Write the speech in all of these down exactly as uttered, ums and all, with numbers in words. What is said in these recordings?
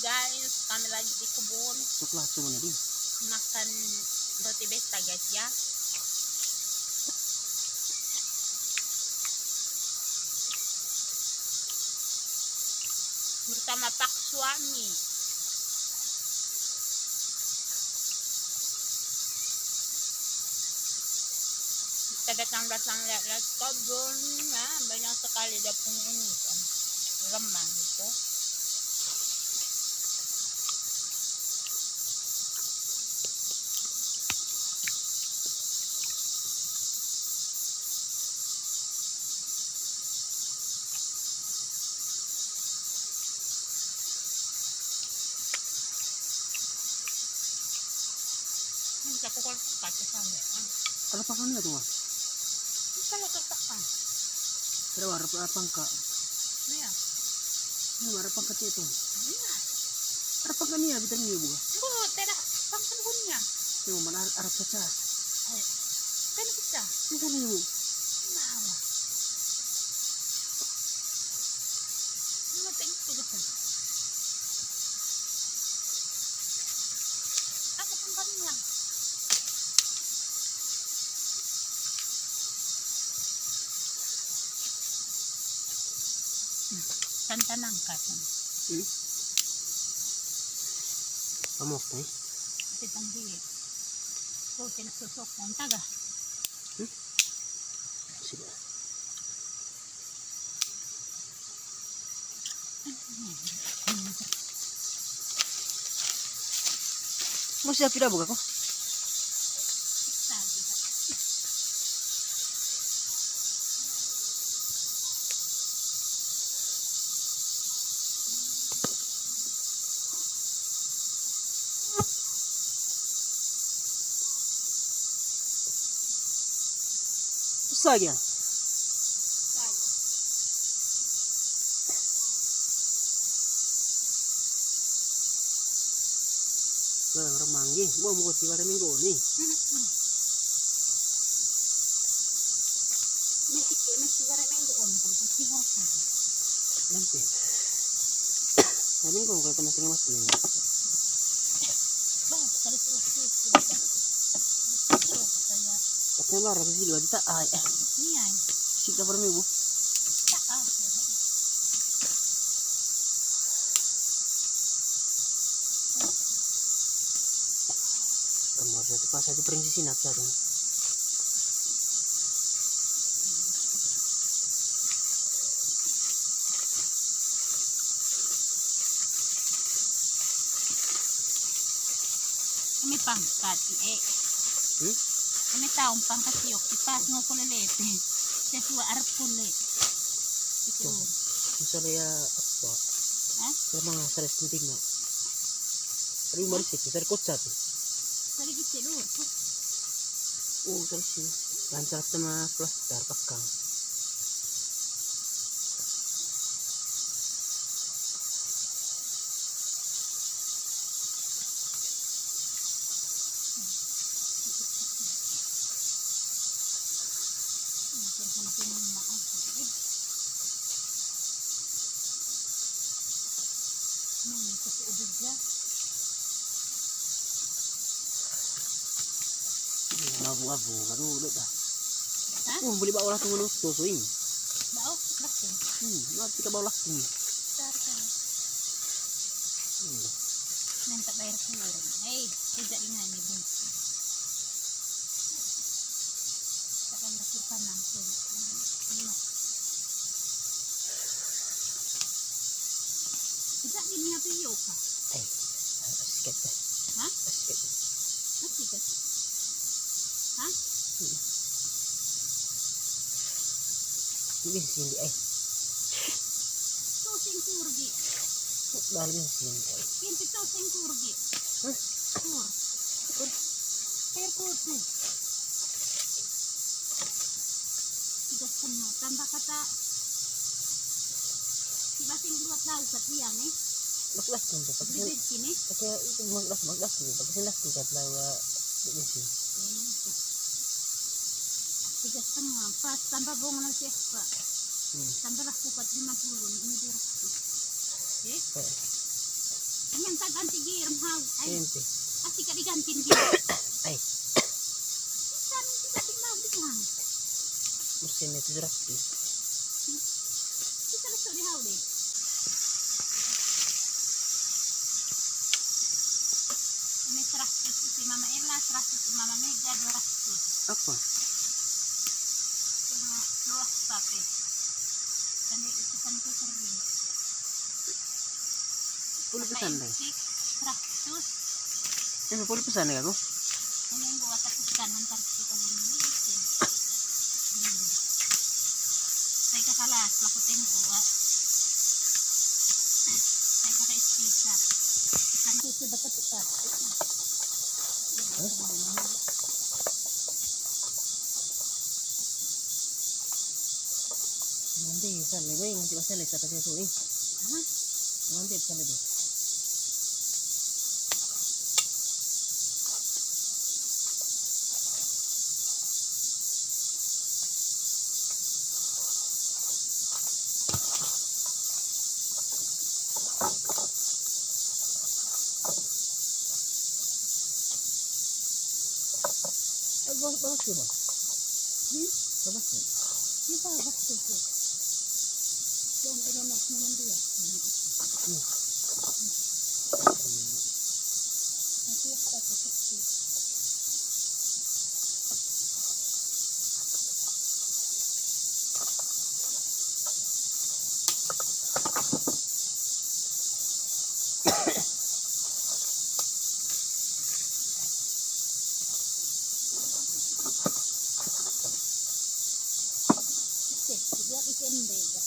Guys, kami lagi di kebun. Coklat tuh mana dia? Makan roti besta, guys, ya. Bersama Pak suami. Kita datang-datang lihat-lihat kebun, ya, banyak sekali dia punya ini kan. Lemang gitu. Minta ko kalau kata sana. Kalau pakai ini tuh, Mas? Ini kalau kertas, Bang. Ada warna apa enggak? Iya. Ini warna apa enggak itu? Iya. Ada apa enggak nih ya, vitamin ini, Bu? Bu, tidak. Bang, kan punya. Ini mana ada, ada pecah. Ayo. Kan pecah. Ini kan, Bu. Nah. Ini penting sih, gitu. Apa kembangnya? Tantanang ka. Hmm. Pamok, eh? Kita di. Ko kena sosok, taga. Hmm? Sila. Masih api dah buka ko? Saja. Bang, remang gih, mau mukul si pada minggu ni. Nanti. Kami kong kalau teman tengah mati. Bang, sekali terus. Pakai barang sih dua juta. Ay, eh. Iya. Sih kabar minggu. Kamar satu pas aja pering sisi nak satu. Ini pangkat, eh. Hmm? Ini taong pangkat yok, kipas ngoko lelete. Saya suwa arep pun le. Itu. Misalnya apa? Hah? Lemang seratus lima. Aduh, mari sih, kita kocak. Kali gitu lu. Oh, terus sih. Lancar sama plaster pakang. Abu-abu, aduh, udah dah. Hah? Uh, beli bawa langsung mana tuh, suing. Bawa langsung. Hmm, nanti ke bawa langsung. Bentar, kan. Hmm. Minta bayar kurang. Hei, tidak ingat ini, Bun. Kita kan langsung. Ini mah. Bisa ini apa yuk, Kak? Eh, sikit deh. Hah? Sikit. Apa itu? Hah? Ini sini, eh. Tuh singkur, Gi. Tuh, dalam sini, eh. Ini tuh singkur, Gi. Hah? Kur. Kur. Air kur tuh. Tiga setengah. Tambah kata si basing dua tahu kat dia nih. Mas lah tuh, pakai sini. Pakai itu, mas lah, mas lah tuh, pakai sini lah tuh, kat lawa. Ini sih. Tiga setengah, pas tambah bongan sih, Pak. Hmm. Tambahlah kupat lima puluh, ini dua ratus. Eh? Eh. Yang tak ganti gear, mau. Ai. Ente. Asik ka diganti gear. Ai. Kan kita tinggal di sana. Mesin itu jelas. Kita harus di hau deh. Ini seratus isi Mama Ella, seratus isi Mama Mega, dua ratus. Apa? Cuma dua sate. Kan itu kan itu sering. Puluh pesan deh. Seratus. Eh, puluh pesan deh aku. Ini yang buat aku kan, ntar kita beli. Hmm. Saya ke salah, pelaku tembok. Saya pakai sisa. Ikan itu dapat tukar. Hah? Nanti kan, lebih nanti masa lesa kasih aku, eh. Hah? Nanti kan lebih. Eh, bos, bos, bos. Hmm? Bos, bos. Ini salah, bos, bos. Bos, ini mas, minum dia. Hmm. Nanti aku kasih. Oke, buat ikan deh, ya.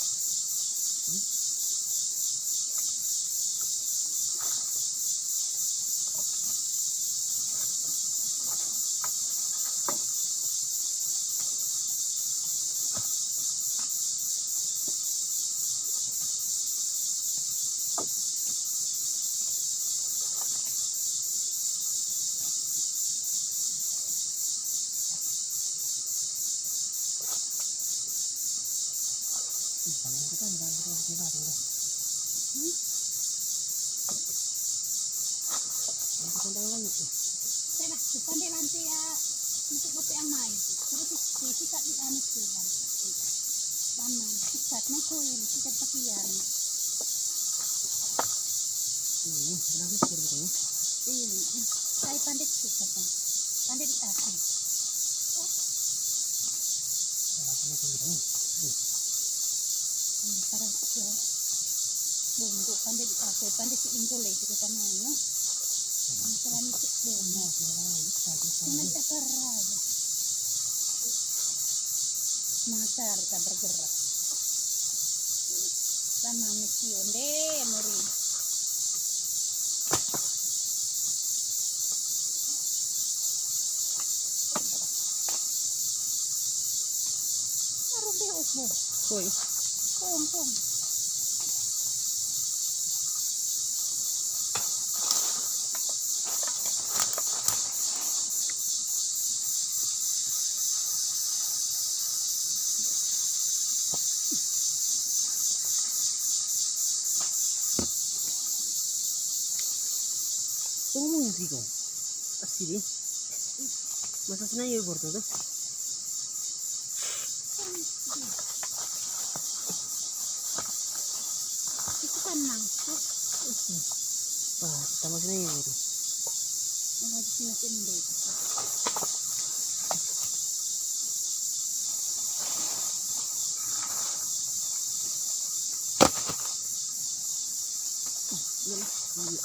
Tera, pande lantai ya, untuk kopi yang main. Terus si, si, sikat di anu sih, kan. Tanah, sikat, nah, koin, sikat pakaian. Ini, kenapa sih gitu? Iya, saya pandai sikat, kan. Pandai di atas. Kalau punya pemberani. Hmm, para, ya. Bungkuk, pandai di atas, pandai si ingkole, kita main, no? Masalah ni cek deh. Cuma cakar aja. Masa harus bergerak. Sama mesiun deh, muri. Aduh, deh, uh, uh. Woi. Kong, kong. Ngomong sih kong. Pasti deh. Masa sini ya borto tuh. Itu kan langsung. Wah, kita masih nanya gitu. Yang lagi sini sini deh. Iya lah.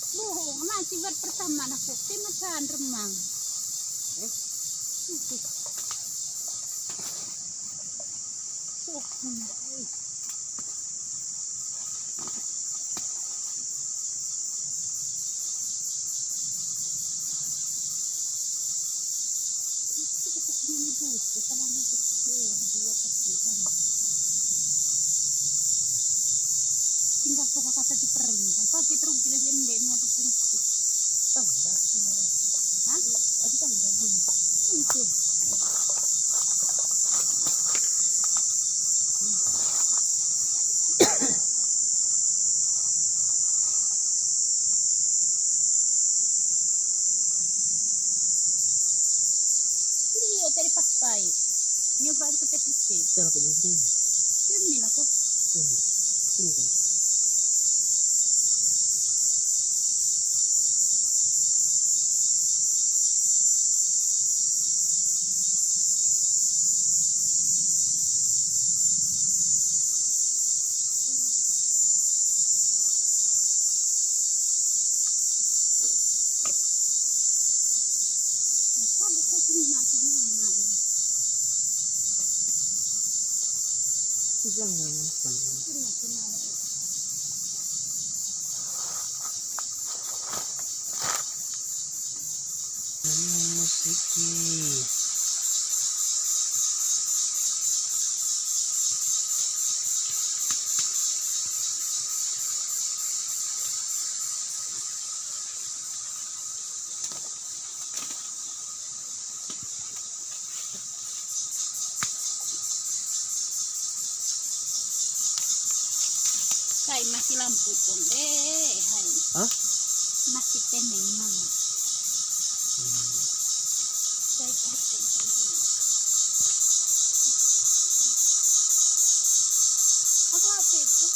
Bohong, nah, sibat pertama nah, kok timutan remang. Eh? Oke. Oh, benar. Tinggal ko kata di pering. Kau kita rugi lagi, ende, ini ada pering. Hah? Oke. Oke. Yo, teri pakpai. Nyo berarti ke tepis sih. Cara ke buntu. Sini aku. Sini. Sini kan. Musik ki. Sai mati lampu pong. Eh, hai. Hah? Mati teneng mama. Hmm. Sai, sai, sai, sai. Aku apa itu?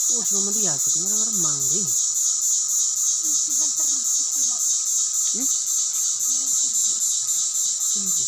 Oh, sama dia, kita ngarang-ngarang mangga. Ini sebentar, sebentar. Hmm? Ini.